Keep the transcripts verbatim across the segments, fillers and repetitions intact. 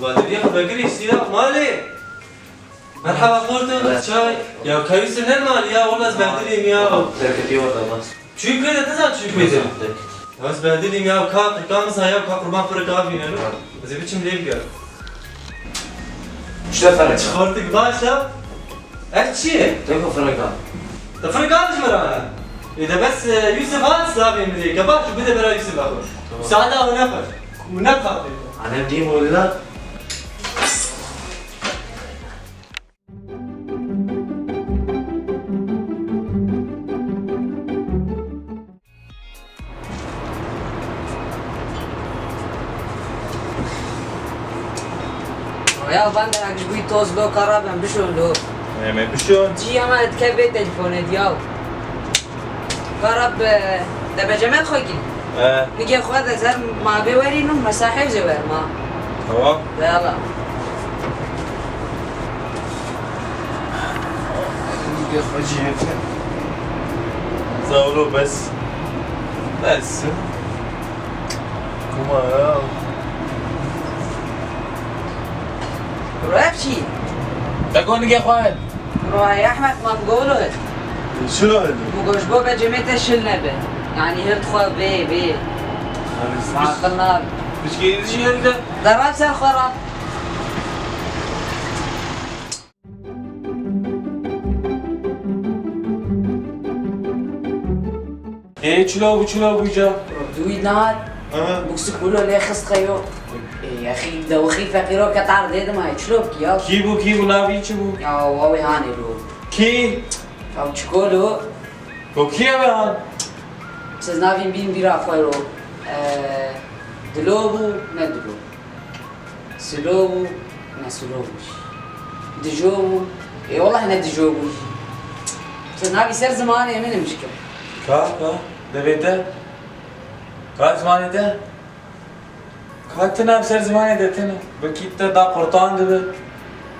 Rubadiriya xwe vekirî Sîra malê. Merhaba xorto, çay. Ya kayûsê ne malê ya, wela ez behdilîm ya. Derketî orada bas. Çûyî pê de, nizan çûyî pê de. Ya ez behdilîm ya, ka, ka misa ya, ka qurban firek avîne lo. Ez ê biçim lê bigerim. Çi ferek? Çi xortik baş e? Ev çi ye? Te ku firek a. Te firek a ji min re? Ê de bes, e, Yusuf hat, savê min ê. Ke baş, bide bera Yusuf axwe. Tamam. Saada o ne xwe. O ne xwe. Ana dîm willa. Ya van de ek ji bo toz lo kara ben bişon lo. Em ê bişon. Cî ama dikeve vê telefonê diyaw. Kara be, de be cemet xwe kî. He. Nigê xwe de ser ma bê werî nû mesahê jê wer ma. Tamam. De yala. Nigê xwe jî hêf e. Zawlo bes. Bes. Kuma ya. Rehçî. Te got nigê xwe. Rohay Ehmed Mangolo. Şilo hedi. Bu goşbo be cemete şil nebe. Yani hilt xwe bê, bê. Aqil nabe. Piçkê jî helde. Derab ser xwe rab. Ê, çilo bû, çilo bû ca? Duî nat. Aha. Buksik wilo lê xist xeyo. Ê, yaxî, dewxî feqîro ke tar dê dima, çilo bikî ya? Kî bû, kî bû, navî çi bû? Ya, wawê hanê lo. Kî? Ya, çiko lo. Ko kî ye be han? Siz navîn bîn bîra xwe ro. Ee, dilo bû, ne dilo. Silo bû, ne silo bû jî. Dijo bû, ê welahi ne dijo bû jî. Tu navî ser zimanê min im jike. Ka, ka, devê te? Ka zimanê te? Ka tu nav ser zimanê te tune. Belkî te da qurtan dibe.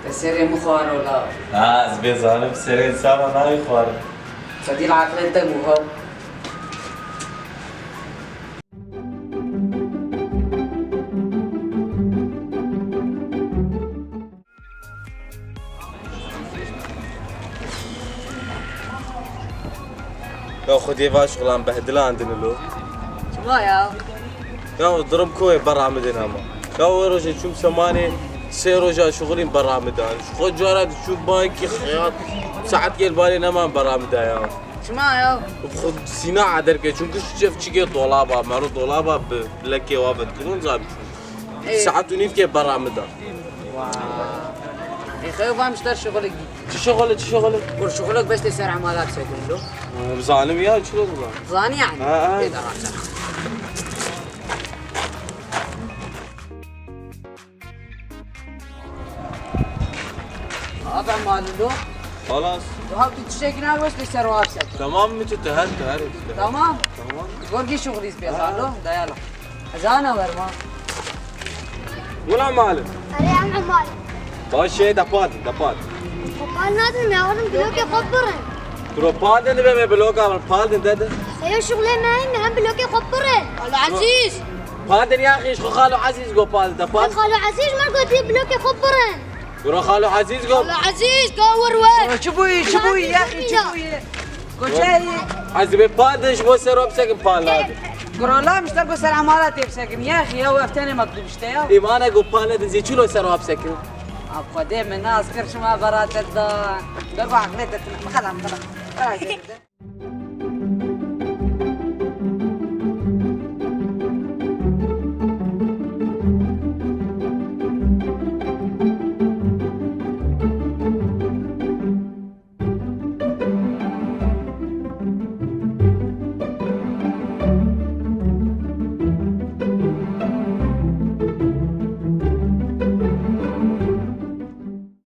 Te serê min xwaro la. Ha, ez bê zalim serê insana nayê xwarin. Xwedî li aqilê te bû, haw. Ya Xwedê va şixulan behdilandin lo. Çima ya? Ya durum koyê berra min dê nama. Ya wê rojê çûm semanê sê roja şixulîn berra min dan. Ji xwe cara diçûm bankî xeyat saet gel balê neman berra min da ya. Çima ya? Bi xwe sîna ederke, çunku şef çikê dolaba, mero dolaba bi lekê wa vedikir, hûn zan çûn. Ê. Saet û nîvkê berra min da. Wa. Ê, xeyo vam ji te şixulek. Çi şixulek, çi şixulek? Kur şixulek beştê ser emalat sekin lo. Ee, zanim ya, çi lo zanim? Zani yani? Ha, ha. Ê, da rahat. Abi malilo. Halas. Daha bir çiçek ne var, bir ser var sen. Tamam mı, tu her, tu her işte. Tamam. Tamam. Gorgi şugliz bir Ha. Zalo, dayalı. Zana verma. Wila malim. Erê, em emalim. Baş e, de pal din, de pal. Xwe pal nadin, me herin blokê xwe birin. Kuro pal din dibe me bloka min, pal din de de. Xeyo şuxlê me, me hem blokê xwe birin. Xalo Ezîz. Pal din ya xîş, xwe Xalo Ezîz go pal din, de pal. Xalo Ezîz me gotiye blokê xwe birin. Kuro Xalo Ezîz go. Xalo Ezîz, go wir wir. Çi bûyî, çi bûyî, ya xî, çi bûyî? Koçayî. Ez dibê pal din ji bo ser we bisekin pal nadin. Kuro la mişter go ser emara tê bisekin. Ya xî, ya ev tenê metlub işte ya. Îmane go pal nedin zî çilo ser we bisekin. Ab Xwedê min nas kir şima beratet da. Ber go aqlê te tine. Xelam, xelam.